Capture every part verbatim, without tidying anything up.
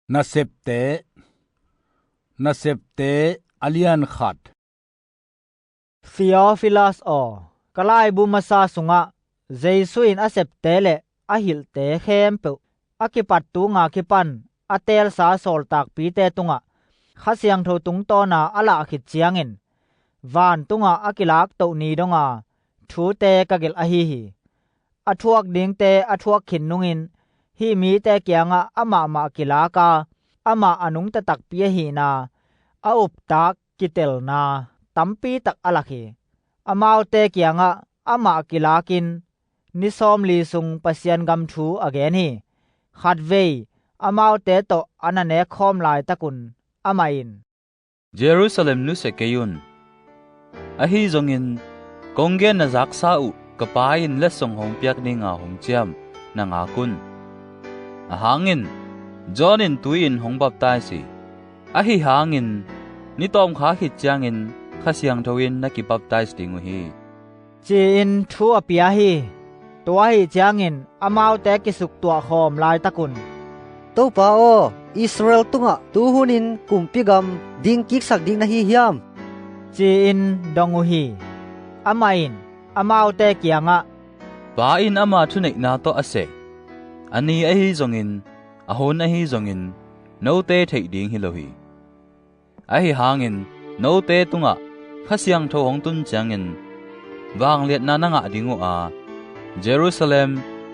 Nasepte, Nasepte a lian khat. Theofilas aw, ka laibu masa sungah Jesu in a septe le a hilhte khempeuh a kipat tunga kipan a teelsa sawltakpite tungah Kha Siangtho tungtawna a lah khit ciangin, vantungah a kilaktoh ni donga thute ka gelh ahi hi. A thuak dingte a thuak khin nungin hih mite kiangah amahmah kilaka amah a nungta takpi ahihna a uptak kitelna tampitak a lak hi. Amaute kiangah amah kilakin ni sawmli sung Pasian gam thu a gen hi. Khatvei amaute tawh a na nekkhawm laitakun amah in, "Jerusalem nusia kei un. Ahi zongin kong gen na zaksa uh ka Pa in letsong hong piak dinga hong ciam na ngak un. Ahang in John in tui in hong baptize hi. Ahi hangin ni tawmkha khit ciangin Kha Siangtho in na kibaptize ding uh hi," ci-in thu a pia hi. Tua ahi ciangin amaute kisuktuah khawm laitakun, "Topa aw, Israel tungah tu hunin kumpi gam ding kiksak ding na hi hiam?" ci-in dong uh hi. Amah in amaute kiangah, "Pa in ama thuneihna tawh a seh a ni ahi zongin, a hun ahi zongin note theih ding hi lo hi. Ahi hangin note tungah Kha Siangtho hong tun ciangin vangliatna na ngah ding uh a, Jerusalem,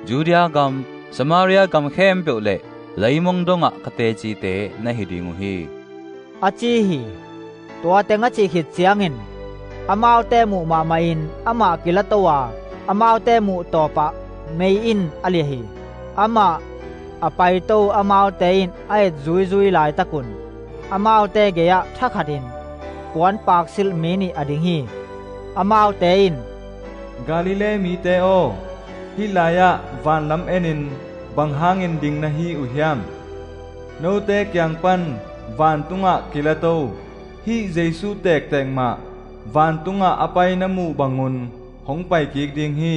Judea gam, Samaria gam khempeuh le leimong dongah ka tecite na hi ding uh hi," a ci hi. Tua teng a cih khit ciangin amaute muh mahmahin amah kilato a, amaute muh tawpah mei in a liah hi. Amah a paito amaute in a et zuizui laitakun amaute gei-ah thakhatin puanpak silh mi nih a ding hi. Amaute in, "Galilee mite aw, hih lai-ah vanlam enin bang hangin ding na hi uh hiam? Note kiang pan vantungah kilato hih Jesu tektek mah vantungah a pai na muh bangun hong paikik ding hi,"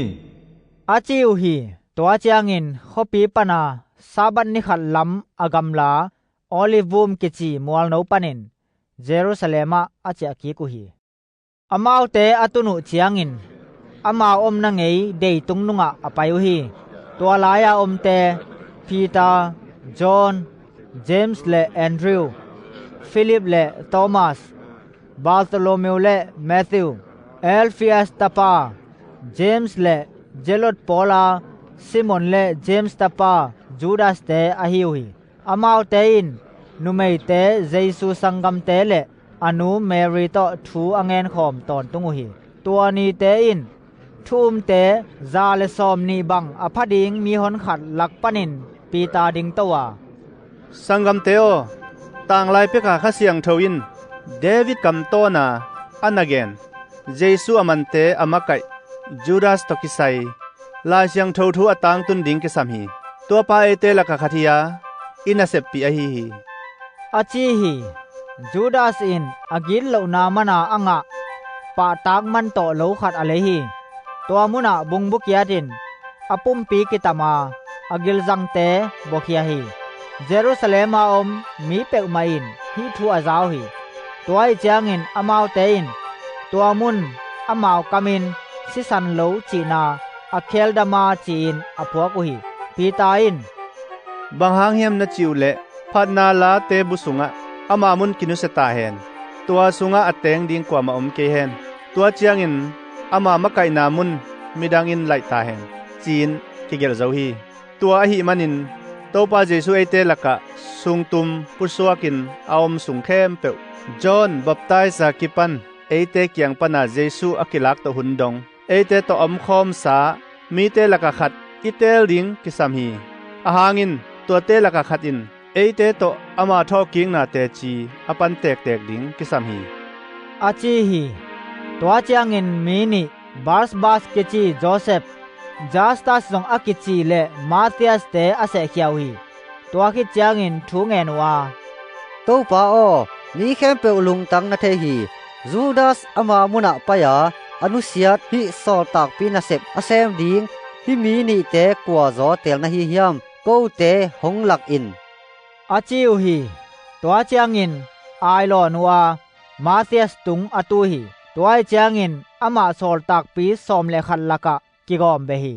a ci uh hi. Tua ciangin khuapi pana Sabbath ni khat lam a gamla Olive vum kici mualno panin Jerusalem ah a ciahkik uh hi. Amaute a tun uh ciangin amau omna ngei deitung nungah a pai uh hi. Tua lai-a omte Peter, John, James le Andrew, Philip le Thomas, Bartholomew le Matthew, Alphaeus tapa James le Zealot pawla Simon le James tapa Judaste ahi uh hi. Amaute in numeite Jesu sanggamte le a nu Mary tawh thu a ngenkhawm tawntung uh hi. Tua nite in thu umte za le sawmnih bang a pha ding mihon khat lak panin Peter dingto a, "Sanggamte aw, tanglai peka Kha Siangtho in David kam tawna a na gen Jesu a mante a makaih Judas tawh kisai Lai Siangtho thu a tangtun ding kisam hi. Tuapa eite laka khat hi-a i naseppih ahi hi," a ci hi. Judas in a gitlohna mana a ngah pahtak man tawh lo khat a lei hi. Tua munah bungbukiat in a pumpi kitam a, a gilzangte buakhia hi. Jerusalem a om mi peuhmah in hih thu a za uh hi. Tua ahih ciangin amaute in tua mun amau kamin sisan lo cihna Akheldama ci-in a phuak uh hi. Peter in, "Bang hang hiam na cih uh leh phatna late bu sungah ama mun kinusia tahen. Tua sungah a teng ding kuamah om kei hen. Tua ciangin ama makaihna mun midangin laih tahen," ci-in kigelh zo hi. Tua ahih manin Topa Jesu eite lakah sungtum pusuakin a om sung khempeuh, John baptize a kipan eite kiang pana Jesu a kilaktoh hun dong eite tawh a omkhawmsa mite laka khat i teel ding kisam hi. Ahang in tuate laka khat in eite tawh ama thawhkikna teci a pan tektek ding kisam hi, a ci hi. Tua ciangin mi nih Barsabas kici Josef, Justus zong a kici le Mathias-te a sehkhia uh hi. Tua khit ciangin thu ngen uh a, "Topa aw, mi khempeuh lungtang na thei hi. Judas ama munah pai-a a nusiat hih sawltakpi nasep a sem ding hih mi nihte kua zaw teel na hi hiam? Kote hong lak in," a ci uh hi. Tua ciangin ailawn uh a, Mathias tung a tu hi. Tua ahih ciangin amah sawltakpi sawm le khat lakah kigawm beh hi.